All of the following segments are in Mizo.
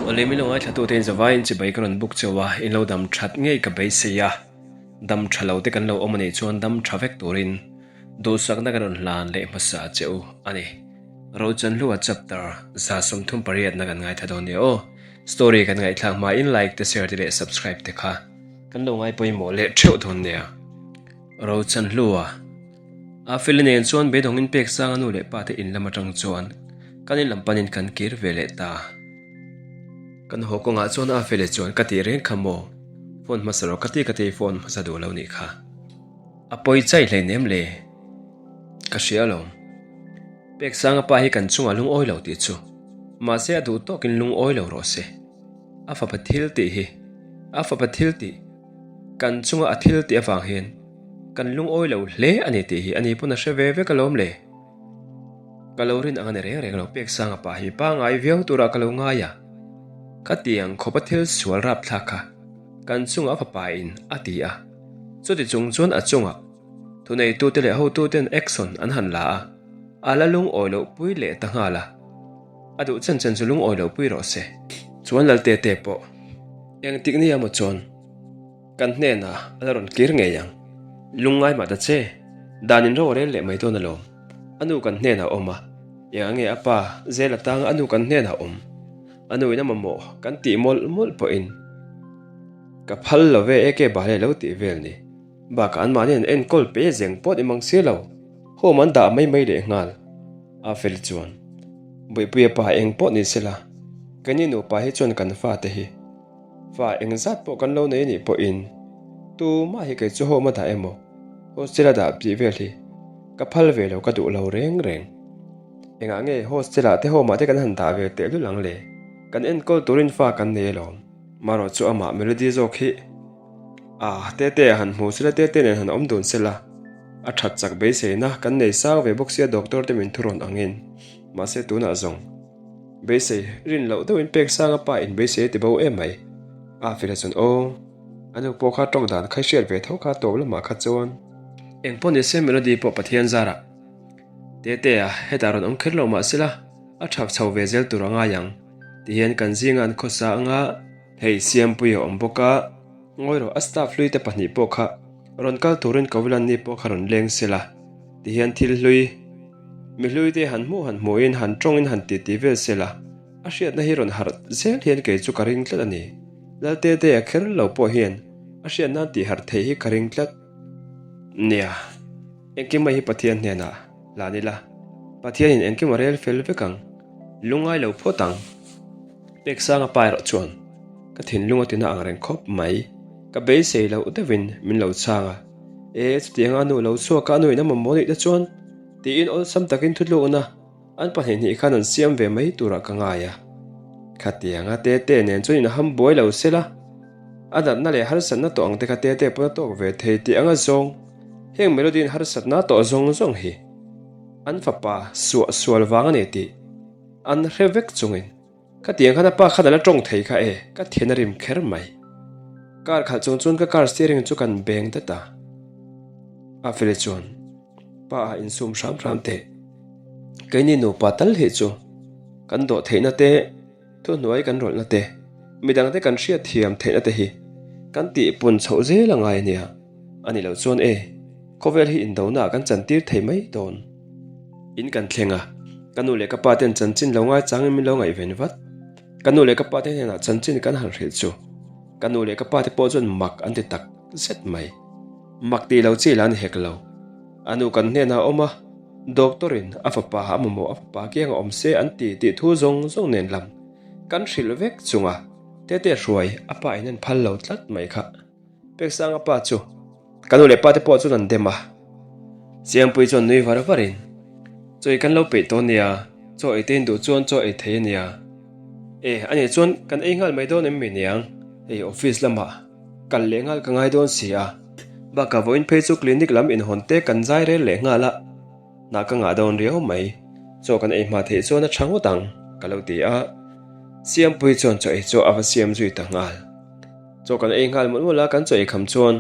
Awle min lo ngaithlatute in zavaiin chibai ka rawn buk cheu a, in lo dam that ngei ka beisei a, dam tha lo te kan lo awm anih chuan dam tha vek turin duhsakna ka rawn hlan leh hmasa che u a ni. Rochanhlua chapter 38 na kan ngaithla dawn nia aw. Story kan ngaihthlak hmain like te share te leh subscribe te kha kan lo ngai pawimawh leh theuh dawn nia. Rochanhlua. A feli nen chuan beidawngin pek sang a nu leh pa te in lam atang chuan kan in lam panin kan kir ve leh ta. Kan haw kawngah chuan a feli chuan ka tih reng kha maw? Phone hmasa rawh ka ti ka ti phone hmasa duh lo nih kha. A pawi chai hleinem le. Ka hria alawm. Pek sang a pa hi kan chungah lungawi lo tih chu. Mahse a duh tawkin lungawi lo rawh se. A fapa thil tih hi a fapa thil tih. Kan chunga a thil tih avang hian kan lungawi lo hle a ni tih hi ani pawn a hre ve vek alawm le. Ka lo rin ang a ni reng reng lo pek sang a pa hi pangai viau turah ka lo ngai a. Khatiang khawpa thil sual rapthlak kha kan chunga a fapa in a ti a. Chuti chung chuan a chungah thuneitute leh hotuten action an han la a, a la lungawi loh pui leh ta nghal a. A duh chen chen chu lungawi loh pui rawh se. Chuan Lalte te pawh engtik nia maw chuan kan hnenah a la rawn kir ngei ang. Lungngai mah ta che, dan in ro a rel leh mai dawn alawm. A nu kan hnenah a awm a, eng ange a pa zel atanga a nu kan hnenah a awm. A nu in a mamawh kan tih mawlh mawlh pawhin ka phal lo ve e ke bale lo tih vel ni. Bakah anmahni an enkawl pe zeng pawh ni mang si lo, home an dah mai mai leh nghal. A fel chuan, Buipuia pa eng pawh ni sela, keini nupa hi chuan kan fate hi fa eng zat pawh kan lo nei anih pawhin tumah hi kei chu home a dah emaw hostel a dah tih vel hi ka phal ve lo ka duh lo reng reng. Engah nge hostel ah te home ah te kan han dah ve tehlul ang le? Kan enkawl turin fa kan nei alawm. Marawh chu amah Melody zawk hi Ah, Tete a han hmu sela, Tete nen han awm dun sela. A that chak beiseina kan nei sang ve bawk sia doctor te min thurawn angin. Mahse tunah zawng. Beisei, rin loh deuhin pek sang a pa in beisei a ti bo em mai. A fela chuan aw, a nu pawh kha tawng dan khai hriat ve tho kha tawp lamah kha chuan. Engpawh ni se Melody pawh Pathian zarah. Tete a hetah rawn awm kher lo mah sela, a thak chho ve zel tur a ngai ang. Tihian kan zinga an khawsa anga. Hei Siampuia awm bawk a, ngawi rawh a staff hlui te pahnih pawh kha rawn kal turin Kovilan ni pawh kha rawn leng sela tihian thil hlui mi hlui te han hmuh han hmuhin han tawngin han ti ti vel sela a hriatna hi rawn harh zel hian kei chu ka ring tlat a ni. Laltetea kher lo pawh hian a hriat nan tih harh theih hi ka ring tlat. Nia, engkim mai hi Pathian hnenah hlan ila, Pathianin engkim a rel fel vek ang, lungngai lo phawt ang. Peksanga pa erawh chuan ka thinlung a tina ang reng khawp mai. Ka beisei loh deuhin min lo chhang a, E, chutianga a nu lo chhuak a, a nuin a mamawh nih te chuan tiin awlsam takin thutlukna an pahnih hnih khan an siam ve mai turah ka ngai a. Khatianga Tete nen chuan inham buai lo sela, a natna leh harsatna tawh ang te kha Tete pawn a tawk ve thei tih anga zawng heng Melody-in harsatna a tawh zawng zawng hi an fapa suah sual vang a ni tih An hre vek chungin, Khatiang khan a pa khan a la tawng thei kha e, ka thian a rim kher mai. Car khalh chung chuan ka car steering chu kan beng dat a. A feli chuan, Pa a insum hram hram teh. Keini nupa tal hi chu kan dawh theihna te, thuhnuai kan rawlhna te, midangte kan hriatthiam theihna te hi kan tihpun chhoh zel a ngai a nia. A ni lo chuan e, khawvel hi indona ah kan chantir thei mai dawn. In kan thleng a, ka nu leh ka pa ten chanchin lo ngai changin min lo ngaihven vat. Ka nu leh ka pa te hnenah chanchin kan han hrilh chu ka nu leh ka pa te pawh chuan mak an ti tak zet mai. Mak tih lo chi lah a ni hek lo. A nu kan hnenah a awm a, doctor in a fapa a mamawh a fapa kiang a awm se an ti tih thu zawng zawng nen lam kan hrilh vek chunga Tete hruai a pa in an phal lo tlat mai kha. Peksanga pa chu ka nu leh pa te pawh chuan an dem a, Siampui chuan nui var varin, Chaw ei kan lo peih tawh nia, chaw ei te in duh chuan chaw ei thei a nia. E, a nih chuan kan ei nghal mai dawn em mi niang, hei office lamah kal leh nghal ka ngai dawn si a, bakah vawiin phei chu clinic lam inhawn te kan zai rel leh nghal a, hna ka ngah dawn riau mai, chaw kan ei hma theih chuan a tha ngawt ang, ka lo ti a, Siampui chuan chaw ei chu a va siam zui ta nghal. Chaw kan ei nghal mawlh mawlh a, kan chaw ei kham chuan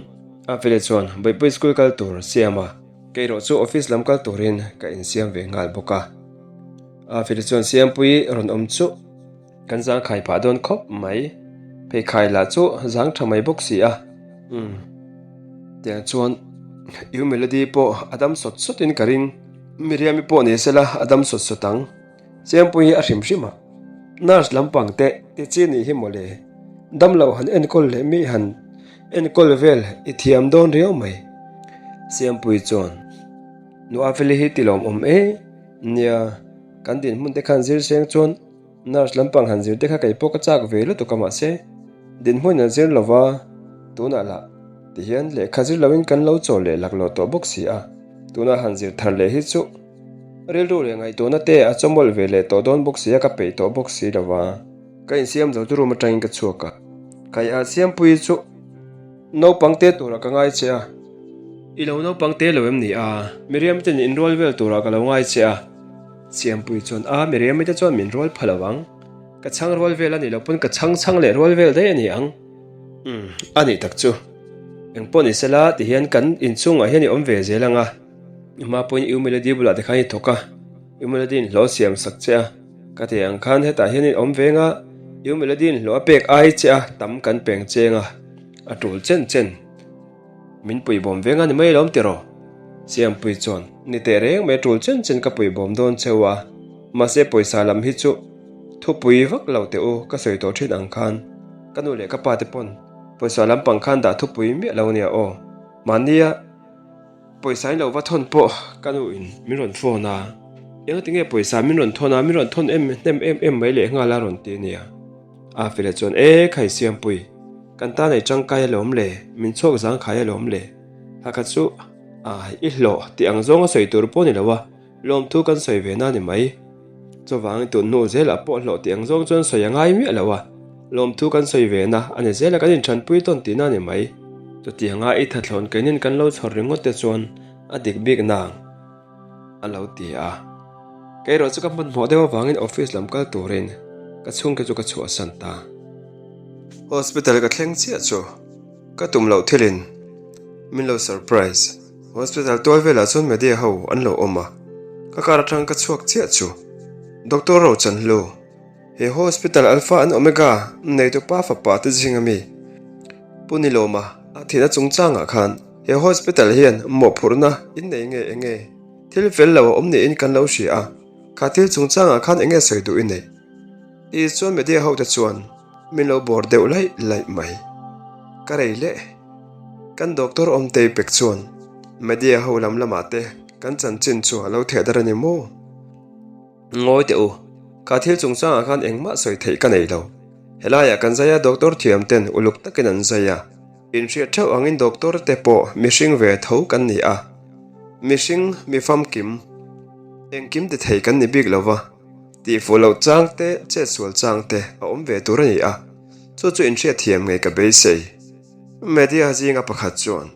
a vele chuan Bawipawi school kal tur a siam a, kei erawh chu office lam kal turin ka insiam ve nghal bawk a. A vele chuan Siampuii rawn awm chu Kan zangkhai phah dawn khawp mai. Pheikhai lah chu zang tha mai bawk si a. Umm. Tiang chuan U Melody pawh a dam sawt sawt in ka ring. Miriam-i pawh ni sela a dam sawt sawt ang. Chengpui hi a hrim hrim a. Nurse lampang te ti chi nih hi mawle. Damlo han enkawl leh mi han enkawl vel i thiam dawn riau mai. Siampui chuan Nu Afeli hi ti lawmawm e. Nia, kan dinhmun te khan zir seng chuan Nurse lampang han zir te kha kei pawh ka chak ve lutuk a mahse dinhmun an zir lova tunah lah tihian lehkha zir loin kan lo chawl leh laklawh tawh bawk si a, tunah han zir thar leh hi chu rilru leh ngaihtuahna te a chawmawlh ve leh tawh dawn bawk si a ka peih tawh bawk si lova. Ka insiam zo chu room atangin ka chhuak a, Kaiah Siampuii chu naupang te turah ka ngai che a, i lo naupang te lo em ni a, Miriam ten inrual vel turah ka lo ngai che a. Siampui chuan, A, Miriam-i te chuan min rual pha lo ang. Ka chhang rual vel a nih loh pawn ka chhang chhang leh rual vel daih a ni ang. Umm, a nih tak chu. Eng pawh ni sela, tihian kan inchungah hian i awm ve zel ang a. I hma pawhin U Melody bulah te khan i thawk a, U Melody-in hlawh siam sak che a. Ka tih ang khan hetah hian i awm veng a, U Melody-in hlawh a pek ai che a, tam kan peng cheng a, a tul chen chen. Min puibawm veng a ni mai lawm tiraw? Siampui chuan, Ni teh reng mai tul chen chen ka puibawm dawn cheu a, mahse pawisa lam hi chu thupui vak lo teh u ka sawi tawh thin ang khan ka nu leh ka pa te pawn pawisa lampang khan dah thupui miah lo nia aw. Mahnia pawisa in lo va thawn pawh ka nu in min rawn phone a, engati nge pawisa min rawn thawn a, min rawn thawn em hnem em em mai leh nghal a rawn ti nia. A fela chuan, E khai Siampui, kan tan ei tangkai alawm le, min chhuak zang khai alawm le. Hakha chu, a, i hlawh tih ang zawnga sawi tur pawh ni lo a, lawmthu kan sawi ve na ni mai. Chuvangin tun hnu zelah pawh hlawh tih ang zawng chuan sawi a ngai miah lo a, lawmthu kan sawi ve na a ni zela kan inthanpui tawn tihna a ni mai. Chutianga i thathlawn keinin kan lo chhawr ringawt te chuan a dik bik nang. a lo ti a. Kei erawh chu ka hmanhmawh deuh avangin office lam kal turin ka chhungte chu ka chhuahsan ta. Hospital ka thleng chiah chu ka tum loh thilin min lo surprise. Hospital tual velah chuan media ho an lo awm a, ka car atang ka chhuak chiah chu Doctor Rochanhlu, he hospital Alpha and Omega neitu pa fapa te zing ami Pu Nilawma a thihna chungchangah khan He hospital hian mawhphurhna in nei nge enge? Thil fel lo a awm niin kan lo hria a, kha thil chungchangah khan enge sawi duh i neih? Tih chuan media hote chuan min lo bawr deuh laih laih mai. Ka rei leh. Kan doctor Awmtei pek chuan media ho lam lamah te kan chanchin chu a lo theh dar a ni maw? Ngawi teh u, kha thil chungchangah khan engmah sawi theih ka nei lo. Helaiah kan zai a doctor thiam ten uluk takin an zai a. Inhriat theuh angin doctor te pawh mihring ve tho kan ni a, mihring mi famkim, engkim ti thei kan ni bik lo va, tihfuh loh chang te, chetsual chang te a awm ve tur a ni a, chu chu inhriat thiam ngei ka beisei. Media zinga pakhat chuan,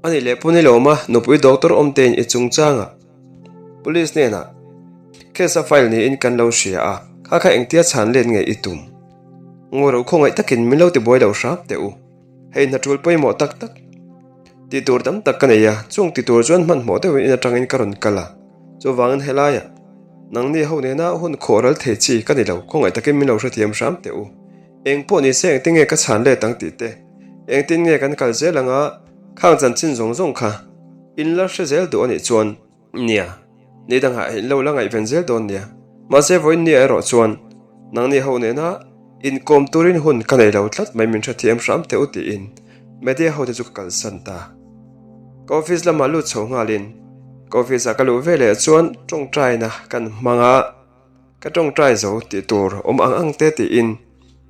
A nih leh Pune lawma nupui doctor awmtein i chungchangah Police hnenah case a file niin kan lo hria a, kha kha engtia chhan let nge i tum? Ngawi khawngaih takin min lo ti buai lo hrap teh u. Hei hna tul pawimawh tak tak tih tur tam tak ka nei a, chung ti tur chuan hmanhmawh deuhin in atangin ka rawn kal a. Chuvangin helaiah nangni ho nena hun khawh ral thei chi ka ni lo, khawngaih takin min lo hrethiam hram teh u. Eng pawh ni se engtin nge ka chhan let ang tih te, engtin nge kan kal zel anga khang chanchin zawng zawng kha in la hre zel duh a nih chuan, Nia, ni dangah in lo la ngaihven zel dawn nia. Mahse vawiin nia erawh chuan nangni ho nena inkawm turin hun ka nei lo tlat mai min hrethiam hram teh u tiin media hote chu ka kalsan ta. Ka office lamah lut chho nghalin ka office ah ka luh ve leh chuan tawngtaina kan hmang a. Ka tawngtai zo tih tur awm ang ang te tiin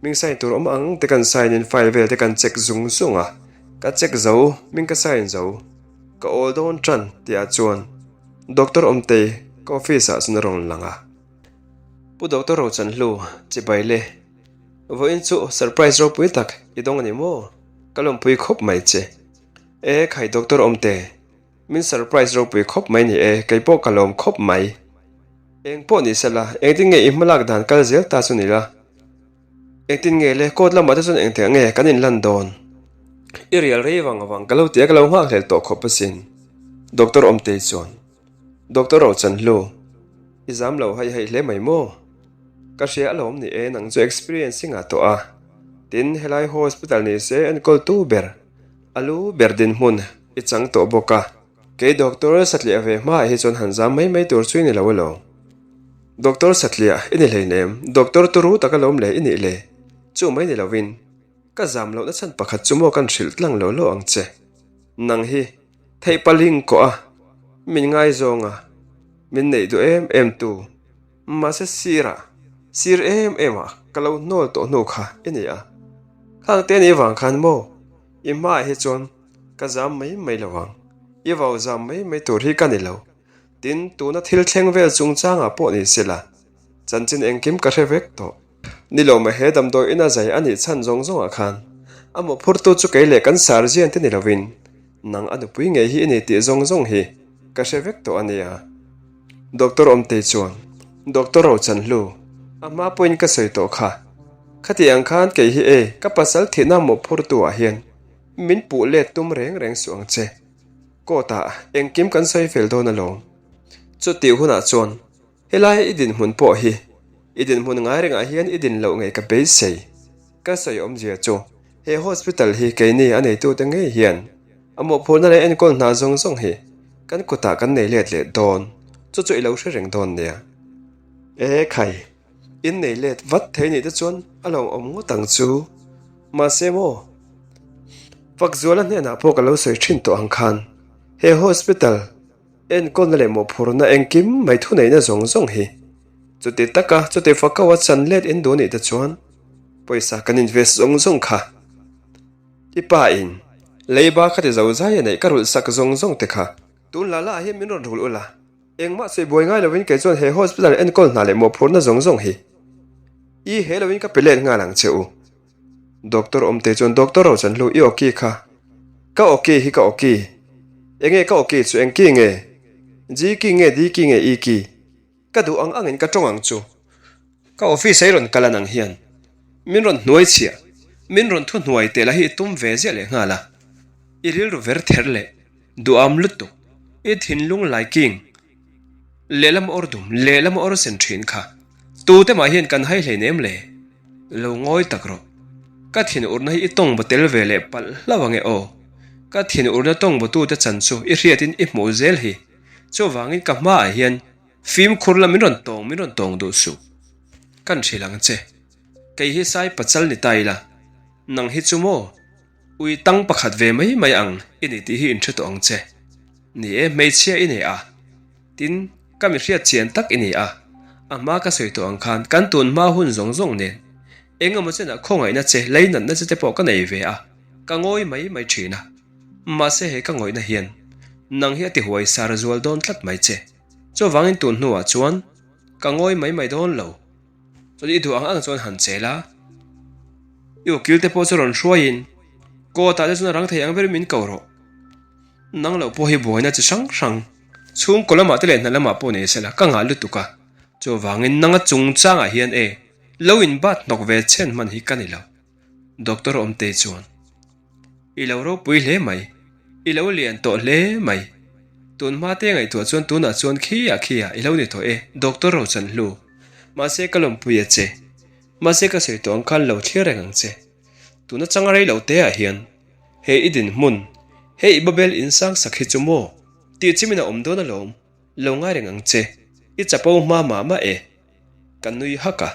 hming sign tur awm ang ang te kan sign in file vel te kan check zung zung a, ka check zo hming ka sign zo ka awl dawn tan tih ah chuan Doctor Awmtei ka office ah chuan a rawn lang a. Pu Doctor Rochanhlu chibai le vawiin chu surprise ropui tak i dawng a ni maw? Ka lawmpui khawp mai che. E khai Doctor Awmte. Min surprise ropui khawp mai ni e, kei pawh ka lawm khawp mai. Eng pawh ni sela, engtin nge i hmalak dan kal zel ta chu ni la? Engtin nge le, court lamah te chuan engtiang nge kan inlan dawn? I rial rei vang vang ka lo ti a, ka lo nghakhlel tawh khawp asin. Doctor Awmtei chuan, Doctor Rochanhlu, i zam lo haih haih hle mai maw? Ka hria alawm ni e, nang chu experience i ngah tawh a. Tin, helai hospital ni se enkawltu ber, a lu ber dinhmun i chang tawh bawk a. Kei doctor satliah ve hmaah hi chuan han zam mai mai tur chu i ni lo elo. Doctor satliah i ni hleinem, doctor turu tak alawm le i nih le. Chu mai ni lovin, ka zam lohna chhan pakhat chu maw kan hrilh tlang lo lo ang che. Nang hi theih paling kawh a, min ngaizawng a, min neih duh em em tu. Mahse sirah, sir em em ah ka lo hnawl tawh hnu kha i ni a. Khang te ni vang khan maw i hmaah hi chuan ka zam mai mai lo ang, i vau zam mai mai tur hi ka ni lo. Tin, tuna thil thleng vel chungchangah pawh ni sela, chanchin engkim ka hre vek tawh. Ni lo mah he damdawi ina zai a nih chhan zawng zawngah khan a mawhphurtu chu kei leh kan sar zian te ni lovin nang a nupui ngei hi i ni tih zawng zawng hi ka hre vek tawh a nia. Doctor Awmtei chuan, Doctor Rochanhlu, a hma pawhin ka sawi tawh kha. Khati ang khan kei hi e ka pasal thihna mawhphurtu ah hian min puh let tum reng reng suh ang che. Court ah engkim kan sawi fel dawn alawm. Chutih hunah chuan Helai i dinhmun pawh hi i dinhmun ngai rengah hian i din loh ngei ka beisei. Ka sawi awmzia chu he hospital hi keini a neitute ngei hian a mawhphurhna leh enkawl hna zawng zawng hi kan kutah kan nei let leh dawn, chu chu i lo hre reng dawn nia. E khai, in nei let vat thei nih te chuan a lo awm ngawt ang chu. Mahse maw, Fakzuala hnenah pawh ka lo sawi thin tawh ang khan he hospital, Enkawlna leh mawhphurhna engkim mai thuneihna zawng zawng hi chuti taka chuti fakau a chan let in duh nih te chuan pawisa kan invest zawng zawng kha i pa in leiba kha ti zo zai a neih ka rulh sak zawng zawng te kha tun la la ah hian min rawn rulh ula engmah sawi buai ngai lovin kei chuan he hospital enkawl hna leh mawhphurhna zawng zawng hi i he lovin ka pe let nghal ang che u. Doctor awmte chuan Doctor Rochanhlu i awki kha ka awki hi ka awki enge ka awki chu eng ki nge G ki nge D ki nge E ki ka duh ang angin ka tawng ang chu ka office a i rawn kal anang hian min rawn hnuai chhiah min rawn thu hnuai teh lah hi i tum ve ziah leh nghal a i rilru ver ther leh duham lutuk i thinlung laiking Lehlam awr dum, lehlam awr sen thin kha. Tute mah hian kan hai hlein em le? Lo ngawi tak rawh. Ka thin urna hi i tawng baw tel ve leh palh hlauh ange aw. Ka thin urna tawng bawtute chan chu i hriatin i hmuh zel hi. Chuvangin ka hmaah hian fimkhur la min rawn tawng min rawn tawng duh suh. Kan hrilh ang che. Kei hi sai pachal ni ta ila. Nang hi chu maw? Ui tang pakhat ve mai mai ang i ni tih hi inhre tawh ang che. Ni e, hmeichhia i nei a. Tin, ka mi hriat chian tak i ni a. A hma ka sawi tawh ang khan kan tun hma hun zawng zawng nen eng emaw chenah khawngaihna che, leinatna che te pawh ka nei ve a, ka ngawi mai mai thin a. Mahse he ka ngawihna hian nang hi a ti huai sar zual dawn tlat mai che. Chuvangin tun hnuah chuan ka ngawi mai mai dawn lo. Chuan i duh ang ang chuan han chel a, i ukil te pawh chu rawn hruaiin court ah te chuan a rang thei ang berin min ko rawh. Nang loh pawh hi buaina chi hrang hrang chhungkaw lamah te leh hna lamah pawh nei sela ka ngah lutuk a, chuvangin nanga chungchangah hian e lo in bat hnawk ve chhen hman hi ka ni lo. Doctor Awmtei chuan, I lo ropui hle mai, i lo lian tawh hle mai. Tun hma te ngaihtuah chuan tunah chuan khiah khiah i lo ni tawh e, Doctor Rochanhlu. Mahse ka lawmpui a che. Mahse ka sawi tawh ang khan lo thlir reng ang che. Tuna changa rei lo te ah hian he i dinhmun, he i Babel in sang sak hi chu maw tih chimin a awm dawn alawm, lo ngai reng ang che, i chapo hma mah mah e. Ka nui hak a.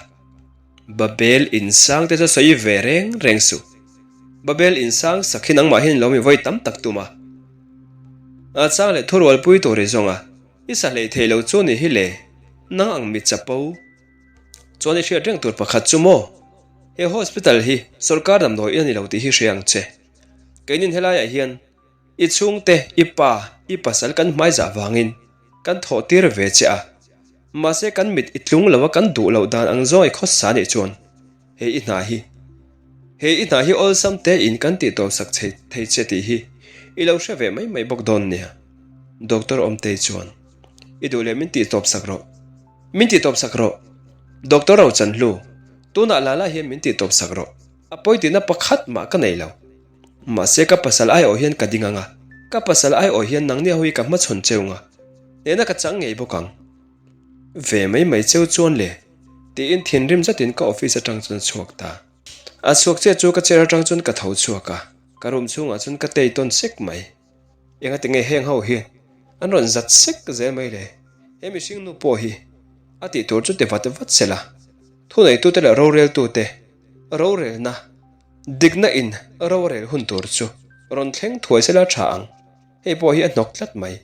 Babel in sang te chu sawi ve reng reng suh. Babel in sang sak hi nangmah hian lo mi vawi tam tak tum a. A chang leh thurualpui tur i zawng a, i sa hlei thei lo chu ni hi le, nang ang mi chapo. Chuan i hriat reng tur pakhat chu maw? He hospital hi sorkar damdawi in a ni lo tih hi hria ang che. Keinin helaiah hian i chhungte, i pa, i pasal kan hmaizah vangin kan thawh tir ve che a. Mahse kan mit i tlung lo a kan duh loh dan ang zawng i khawsa nih chuan he i hna hi he i hna hi awlsam te in kan tih tawp sak thei thei che tih hi i lo hre ve mai mai bawk dawn nia. Doctor Awmtei chuan i duh leh min tih tawp sak rawh. Min tih tawp sak rawh. Doctor Rochanhlu, tunah Lala hian min tih tawp sak rawh. A pawi tihna pakhat mah ka nei lo. Mahse ka pasal aiawh hian ka ding ang a, ka pasal aiawh hian nangni ho hi ka hmachhawn cheu nga, hnehna ka chang ngei bawk ang. Ve mai mai cheu chuan le. Tiin thinrim zetin ka office atang chuan a chhuak ta. A chhuak chiah chu ka chair atang chuan ka tho chhuak a, ka room chhungah chuan ka tei tawn sek mai. Engati nge heng ho hian an rawn zat sek zel mai le? He mihring nu pawh hi a tih tur chu ti vat vat se la, thuneitute leh roreltute rorelna dikna in rorel hun tur chu rawn thleng thuai se la tha ang. Hei pawh hi a hnawk tlat mai.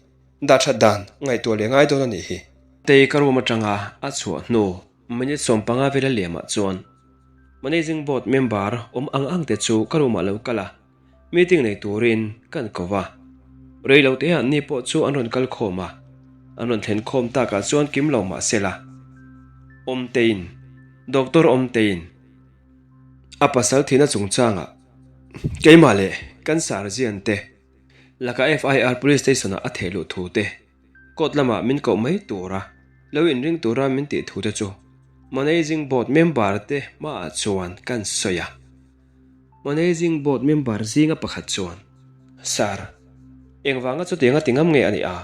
Dah that dan ngaihtuah leh ngai dawn a nih hi. Tei ka room atanga a chhuah hnu minute 15 vela liamah chuan Managing Board member awm ang ang te chu ka room ah lo kal a. Meeting nei turin kan ko va. Rei lo teah ni pawh chu an rawn kal khawm a, an rawn thlen khawm takah chuan kim lo mah se la. Awmtein, Doctor Awmtein a pasal thihna chungchangah keimah leh kan Sarzian te laka FIR Police Station-ah a theh luh thu te, court lamah min koh mai tura lo inring tura min tih thu te chu Managing Board member te hmaah chuan kan sawi a. Managing Board member zinga pakhat chuan, Sir, engvanga chutianga ti ngam nge a nih a?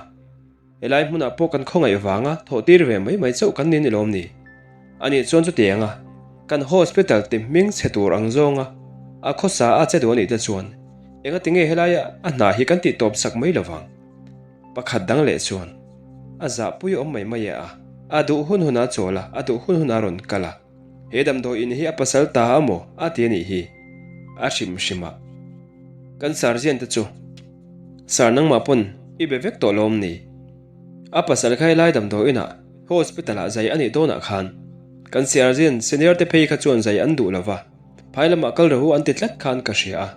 Helai hmunah pawh kan khawngaih vanga thawh tir ve mai mai chauh kan ni ni lawm ni? Anih chuan chutianga kan hospital ti hming chhe tur ang zawnga a khawsa a che duh a nih te chuan engati nge helaia a hna hi kan tih tawp sak mai lovang? Pakhat dang leh chuan, A zahpui awm mai mai e a, a duh hun hunah chawl a, a duh hun hunah rawn kal a. He damdawi in hi a pasal ta a maw? a ti a nih hi. A hrim hrim a. Kan sergeant te chu, Sir nangmah pawn i be vek tawh lawm ni? A pasal kha helai damdawi inah hospital ah zai a nih dawnah khan kan sergeant senior te phei kha chuan zai an duh lo va, phai lamah kal rawh u an ti tlat khan ka hria a.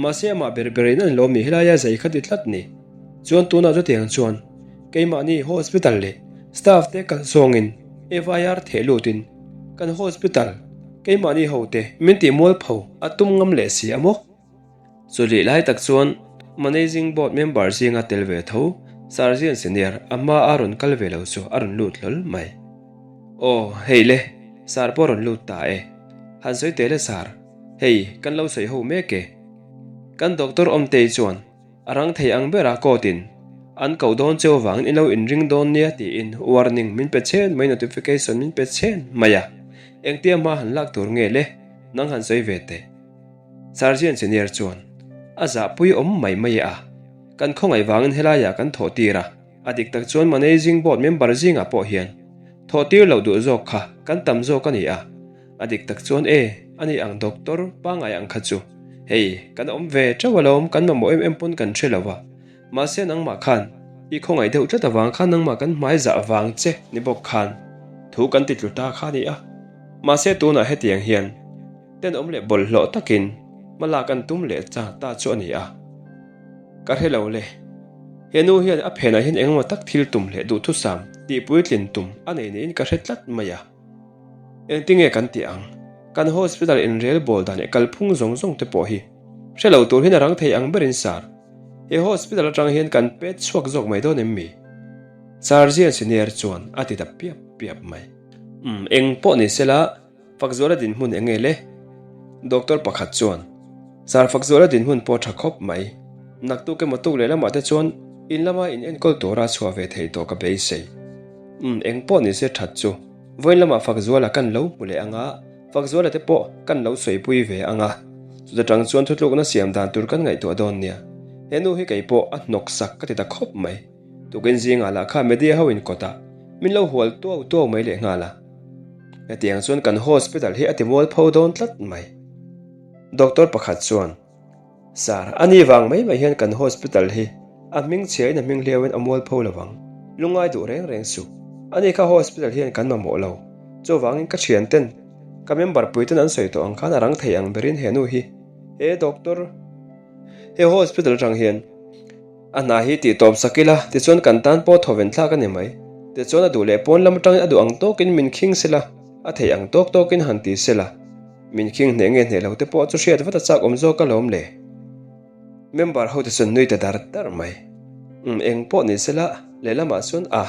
Mahse amah ber ber in a ni lawm ni helaia zai kha ti tlat ni? Chuan tunah chutiang chuan keimahni hospital leh staff te kal zawngin FIR theh lutin Kan hospital keimahni hote min tih mualpho a tum ngam leh si a maw? Chulih lai tak chuan Managing Board member zinga tel ve tho Sergeant Senior a hma a rawn kal ve lo chu a rawn lut hlawl mai. Aw, hei le, Sir pawh a rawn lut ta e. Han sawi teh le Sir, hei kan lo sawi ho mek e. Kan Doctor Awmtei chuan A rang thei ang bera court in an koh dawn cheu avangin in lo inring dawn nia tiin warning min pe chhen mai notification min pe chhen mai a, engtia hma han lak tur nge le nang han sawi ve teh. Sergeant senior chuan a zahpui awm mai mai a, kan khawngaih vangin helaiah kan thawh tir a, a dik tak chuan managing board member zingah pawh hian thawh tir loh duh zawk kha kan tam zawk a ni a, A dik tak chuan e, ani ang doctor pangai ang kha chu hei kan awm ve teuh alawm kan mamawh em em pawn kan hre lo a, mahse nangmah khan i khawngaih deuh tlat avang khan nangmah kan hmai zah vang che ni bawk khan thu kan ti tlu ta kha a ni a, mahse tunah hetiang hian tenawm leh bawlhhlawh takin hma lak an tum leh ta ta chu a ni a, ka hre lo le, he nu hian a phenah hian engemaw tak thil tum leh duhthusam tih puitlin tum a nei niin ka hre tlat mai a. Engtinge kan tih ang? Kan hospital inrel bawl dan leh kalphung zawng zawng te pawh hi hre lo tur hian a rang thei ang berin sar. He hospital atang hian kan pet chhuak zawk mai dawn em mi? Sergeant senior chuan a ti ta piap piap mai. Umm, eng pawh ni sela, Fakzuala dinhmun eng nge le? Doctor pakhat chuan, Sar Fakzuala dinhmun pawh tha khawp mai. Naktuk emaw tuk leh lamah te chuan in lama in enkawl tura chhuah ve thei tawh ka beisei. Umm, eng pawh ni se that chu. Vawiin lamah Fakzuala kan lo hmu leh ang a, Fakzuala te pawh kan lo sawipui ve ang a. Chuta tang chuan thutlukna siam dan tur kan ngaihtuah dawn nia. He nu hi kei pawh a hnawk sak ka ti ta khawp mai. Tukin zingah lah kha media ho in kawtah min lo hual tuau tuau mai leh nghal a. Hetiang chuan kan hospital hi a ti mualpho dawn tlat mai. Doctor pakhat chuan. Sir, a ni vang mai mai hian kan hospital hi a hming chhiain a hming hliauin a mualpho lo vang. Lungngai duh reng reng suh. A ni kha hospital hian kan mamawh lo. Chuvangin ka thian ten, ka member pui ten an sawi tawh ang khan a rang thei ang berin he nu hi, he doctor, he hospital atang hian a hna hi tih tawp sak ila, tichuan kan tan pawh thawven thlak a ni mai. Tichuan a duh leh pawn lam atangin a duh ang tawkin min khing sela, a theih ang tawk tawkin han ti sela. Min khing hneh nge hneh lo te pawh chu hriat vat a chak awm zawk alawm le. Member ho te chuan nui ta dar dar mai. Umm eng pawh ni sela lehlamah chuan a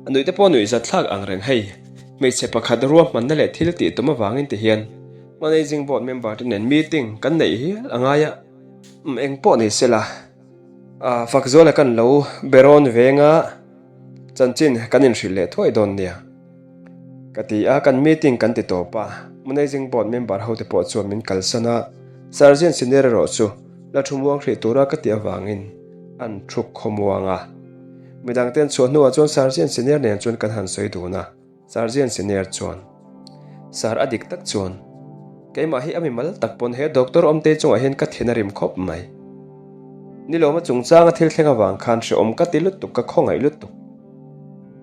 a nuih te pawh nuih zat thlak ang reng hei. Hmeichhe pakhat ruahmanna leh thil tih tum avangin ti hian Managing Board member te nen meeting kan neih hial a ngai a. Umm eng pawh ni sela a Fakzuala kan lo be rawn veng a chanchin kan inhrilh leh thuai dawn nia. Ka ti a, kan meeting kan ti tawp a, Managing Board member hote pawh chuan min kalsan a, Sergeant Senior erawh chu la thu muang hrih tura ka tih avangin an thu khawmuang a. Midangte an chhuah hnuah chuan Sergeant Senior nen chuan kan han sawi dun a, Sergeant Senior chuan, Sir a dik tak chuan, keimah hi a mimal tak pawn he Doctor Awmtei chungah hian ka thin a rim khawp mai. Nilawma chungchanga thil thleng avang khan hrehawm ka ti lutuk, ka khawngaih lutuk.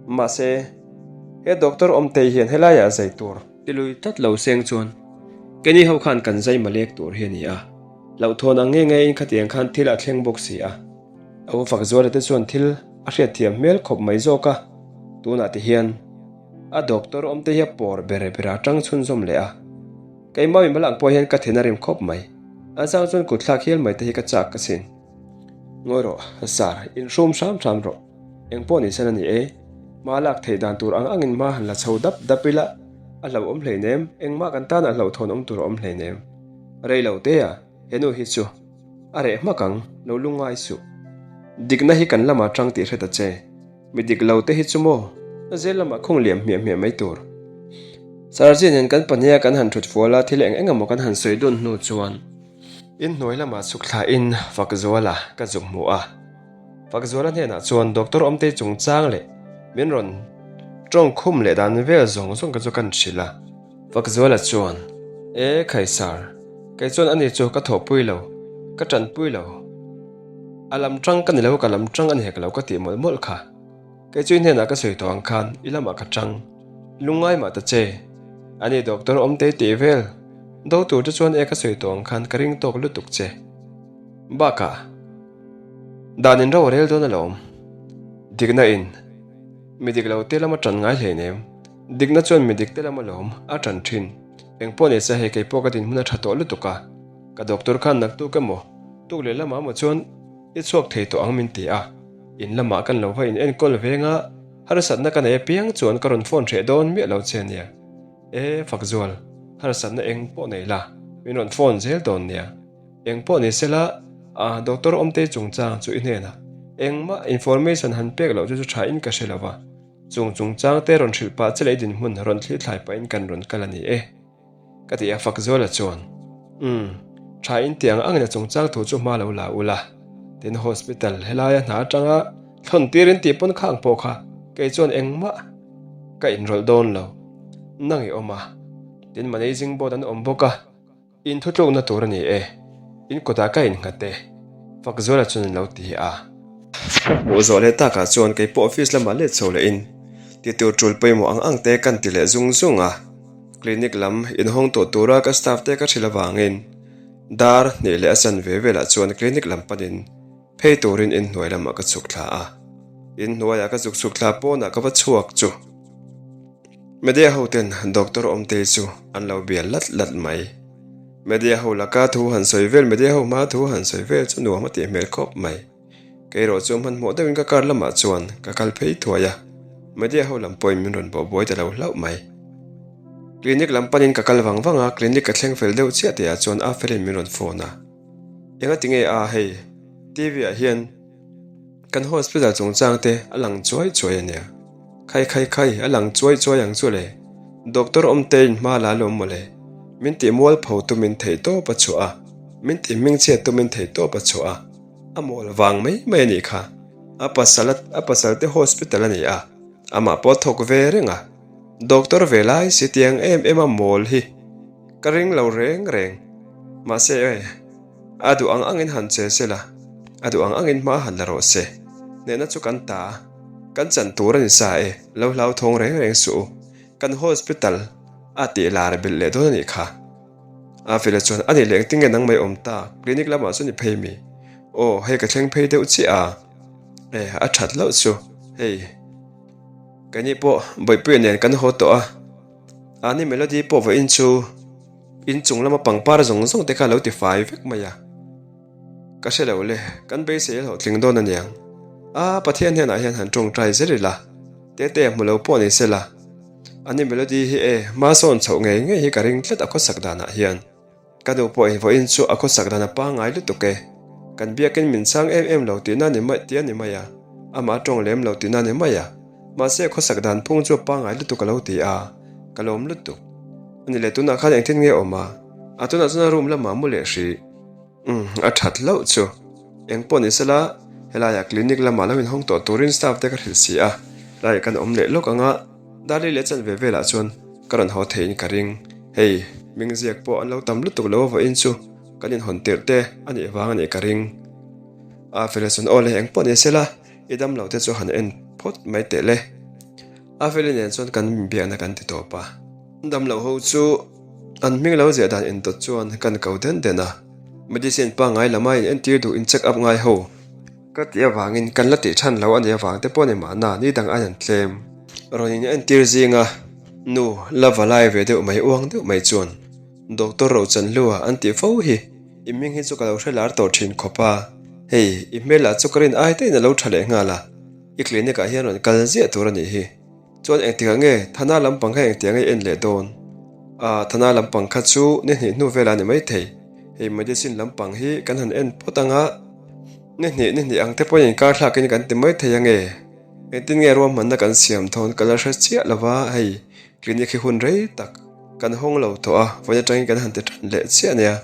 Mahse, he Doctor Awmtei hian helaiah zai tur. Tilui tlat lo seng chuan Kenny ho khan kan zai malek tur hi a ni a, hlauhthawn ang nge ngeiin khatiang khan thil a thleng bawk si a. A u Fakzuala te chuan thil a hriatthiam hmel khawp mai zawk a, tunah ti hian a Doctor Awmtei hi a pawr ber ber a tang chhunzawm leh a. Keimah mimal ang pawh hian ka thin a rim khawp mai, a zang chuan kutthlak hial mai te hi ka chak ka sin. Ngawi rawh, Sir, inhrum hram hram rawh. Eng pawh ni sen a ni e. Hma lak theih dan tur ang angin hma han la chho dap dap ila, a hlauhawm hleinem, engmah kan tana hlauhthawn awm tur a awm hleinem. Rei lo te a, he nu hi chu a reh hmak ang, lo lungngai suh. Dikna hi kan lamah tang tih hre ta che. Mi dik lo te hi chu maw, a zel lamah khung liam hmiah hmiah mai tur. Sarji nen kan pahniha kan han thut fual a, thil eng eng emaw kan han sawi dun hnu chuan inhnuai lamah chhuk thlain Fakzuala ka zuk hmu a. Fakzuala hnenah chuan Doctor Awmtei chungchang leh min rawn tawng khum leh dan vel zawng zawng ka chu kan hrilh a. Fakzuala chuan, E khai sir, kei chuan ani chu ka thawhpui lo, ka tanpui lo. A lam tang ka ni lo, ka lam tang a ni hek lo ka tih mawlh mawlh kha. Kei chu i hnenah ka sawi tawh ang khan i lamah ka tang, lungngai mah ta che. Ani Doctor Awmtei tih vel do tur te chuan e ka sawi tawh ang khan ka ring tawk lutuk che. Bakah. Dan in ro a rel dawn alawm. Dikna in mi dik lo te lam a tan ngai hleinem. Dikna chuan mi dik te lam alawm a tan thin. Eng pawh ni se hei kei pawh ka dinhmun a tha tawh lutuk a. Ka doctor khan naktuk emaw tuk leh lamah emaw chuan i chhuak thei tawh ang min ti a. In lamah kan lo va in enkawl veng a, harsatna ka nei apiang chuan ka rawn phone hreh dawn miah lo che ania. E Fakzual, harsatna eng pawh nei la, min rawn phone zel dawn nia. Eng pawh ni sela, a doctor awmtei chungchang chu i hnenah engmah information han pek loh chu chu tha in ka hre lo va, chung chungchang te rawn hrilh pah che leh i dinhmun rawn thlir thlai pahin kan rawn kal a ni e. Ka ti a Fakzuala chuan, Umm, tha in tiang angin a chungchang thu chu hma lo la ula, tin hospital helaia hna atanga thlawn tir in tih pawn khang pawh kha kei chuan engmah ka inrawlh dawn lo, nang i awm a, tin managing board an awm bawk a. In thutlukna tur a ni e, in kutah ka innghat e, Fakzuala chuan an lo ti a. Ka hmuh zawh leh takah chuan kei pawh office lamah let chho lehin titur tul pawimawh ang ang te kan ti leh zung zung a. Clinic lam inhawng tawh tura ka staff te ka hrilh avangin dar hnih leh a chanve velah chuan clinic lam panin phei turin inhnuai lamah ka chhuk thla a. Inhnuaiah ka zuk chhuk thla pawnah ka va chhuak chu. Media ho ten Doctor Awmtei chu an lo bial lat lat mai. Media ho laka thu han sawi vel, media ho hmaa thu han sawi vel chu nuam a tih hmel khawp mai. Kei erawh chu hmanhmawh deuhin ka car lamah chuan ka kal phei thuai a, media ho lam pawhin min rawn bawh buai ta lo hlauh mai. Clinic lam panin ka kal vang vang a, clinic ka thleng fel deuh chiah tihah chuan Afelin min rawn phone a. Engati nge a hei, TV ah hian. Kan hospital chungchang te a lang chuai chuai a nia. Khai khai khai, a lang chuai chuai ang chu le. Doctor Awmtein hma la lawm mawle. Min tih mualpho tumin theih tawp a chhuah a, min tih hmingchhiat tumin theih tawp a chhuah a. A mawl vang mai mai a nih kha. A pasal a pasal te hospital a ni a, amah pawh a thawk ve reng a. Doctor ve lai si tiang em em a mawl hi ka ring lo reng reng. Mahse e. A duh ang angin han che se la, a duh ang angin hma han la rawh se. Hnehna chu kan ta, kan chan tur a ni sa e, lo hlauthawng reng reng suh u. Kan hospital a tih lar belh leh dawn a nih kha. A Fela chuan, A nih leh engtin nge nang mai awm ta, clinic lamah chuan i phei mi? Aw, hei ka thleng phei deuh chiah a. E, a that loh chu, hei. Keini pawh Bawihpuia nen kan haw tawh a, Ani Melody pawh vawiin chu. In chung lama pangpar zawng zawng te kha lo ti fai vek mai a. Ka hre lo le, kan beisei a hlawhtling dawn a niang. A, Pathian hnenah hian han tawngtai zel ila, Tete a hmu lo pawh ni sela. Ani Melody hi e, hma sawn chhoh ngei ngei hi ka ring tlat a khawsak danah hian. Ka nu pawhin vawiin chu a khawsak dan a pangngai lutuk e. Kan biakin min chhang em em lo tihna ni mai tih a ni mai a, amah a tawng lem lo tihna ni mai a. Mahse khawsak dan phung chu a pangngai lutuk a lo ti a. Ka lawm lutuk. Ani leh tunah khan engtin nge awm a? A tunah chuan a room lamah mu leh hrih. Umm, a that hlauh chu. Eng pawh ni sela, helaiah clinic lamah lo inhawng tawh turin staff te ka hrilh si a, helaiah kan awm leh lawk ang a, Darli leh chanve velah chuan ka rawn haw theiin ka ring. Hei, hming ziak pawh an lo tam lutuk lo vawiin chu kan inhawn tirh te a nih vang a nih ka ring. A fela chuan aw le eng pawh ni sela, i dam lo te chu han en phawt mai teh le. A feli nen chuan kan inbiakna kan ti tawp a. Dam lo ho chu an hming lo ziah dan indawt chuan kan ko den den a. Medicine pangngai lama in entir duh in check up ngai ho. Ka tih avangin kan la tih than lo a nih avang te pawh ni mahna ni dang aiin an tlem. Rawn in entir zinga nu la va lai ve deuh mai uang deuh mai chuan Doctor Rochanhlua an tih fo hi i hming hi chu ka lo hre lar tawh thin khawp a, hei i hmel ah chu ka rin ai te in a lo tha leh nghal a, i clinic ah hian rawn kal ziah tur a nih hi. Chuan engtikah nge Thana lampang kha engtiang nge i en leh dawn? Aaa, Thana lampang kha chu ni hnih hnu velah a ni maithei. Hei medicine lampang hi kan han en phawt ang a, ni hnih ni hnih ang te pawhin inkar thlakin kan ti maithei ange. Engtin nge ruahmanna kan siam thawn ka la hre chiah lo va, hei clinic hi hun rei tak kan hawng lo tawh a, vawiin atangin kan han ti tan leh chiah ania.